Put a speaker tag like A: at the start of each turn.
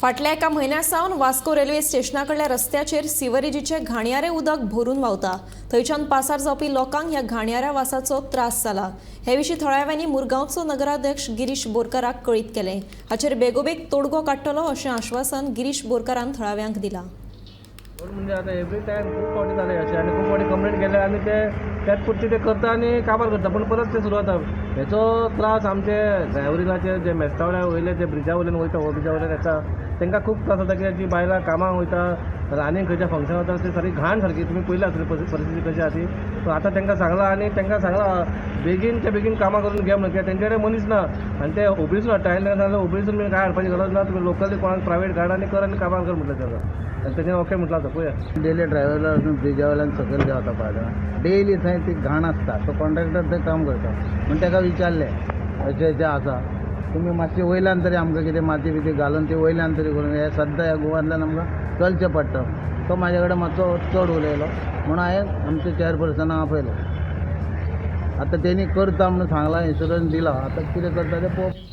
A: फाटल्या एका म्हयन्या सावन वास्को रेल्वे स्टेशना कडल्या रस्त्याचेर सिवरेजीचें घाणयारें उदक भरून व्हांवता. थंयच्यान पासार जावपी लोकांक ह्या घाणयाऱ्या वासाचो त्रास जाला. हे विशीं थळाव्यांनी मुरगांवचो नगराध्यक्ष गिरीश बोरकाराक कळीत केलें. हाचेर बेगोबेग तोडगो काडटलो अशें आश्वासन गिरीश बोरकारान थळाव्यांक दिलां.
B: रोड म्हणजे आता एवरी टायम खूब फावटी जाले अशें आनी खूब फावटी कंप्लेन केले आनी ते त्याच पुरती ते करता आनी काबार करता, पूण परत ते सुरू जाता. हेचो त्रास आमचे ड्रायवरींगाचे जे मेस्तावड्या वयले जे ब्रिजा वयल्यान वयता, हो ब्रिजा वयल्यान येता, तांकां खूब त्रास जाता. कित्याक जी बायलां कामाक वयता आनी खंयच्या फंक्शनाक वता ते सारकी घाण सारकी तुमी पयल्या आसतली परिस्थिती कशी आहा ती. पूण आतां तांकां सांगलां आनी तांकां सांगलां बेगीनच्या बेगीन कामां करून घे म्हणून, कित्याक तेंचे कडेन मनीस ना आनी ते हुबळीसून हाडटा. हांवें तांकां सांगलें हुबळीसून बीन कांय हाडपाची गरज ना, तुमी लोकली कोणाक प्रायवेट गाड आनी कर आनी कामां कर म्हटलें ताका. आनी तेणें ओके म्हटलां. आतां पळया.
C: डेली ड्रायव्हर वचून ब्रिजा वयल्यान सकयल देंवता पळय, डेली थंय ती घाण आसता. तो कॉन्ट्रॅक्टर थंय काम करता म्हूण ताका विचारलें अशें अशें आसा, तुमी मातशें वयल्यान तरी आमकां कितें माती बिती घालून ती वयल्यान तरी करून हे सद्दां ह्या गोवांतल्यान आमकां चलचें पडटा. तो म्हाजे कडेन मातसो चड उलयलो म्हणून हांवें आमच्या चॅरपर्सनाक आपयलो. आतां तेणी करता म्हणून सांगलां, इन्शुरन्स दिला, आतां कितें करता तें पळोवप.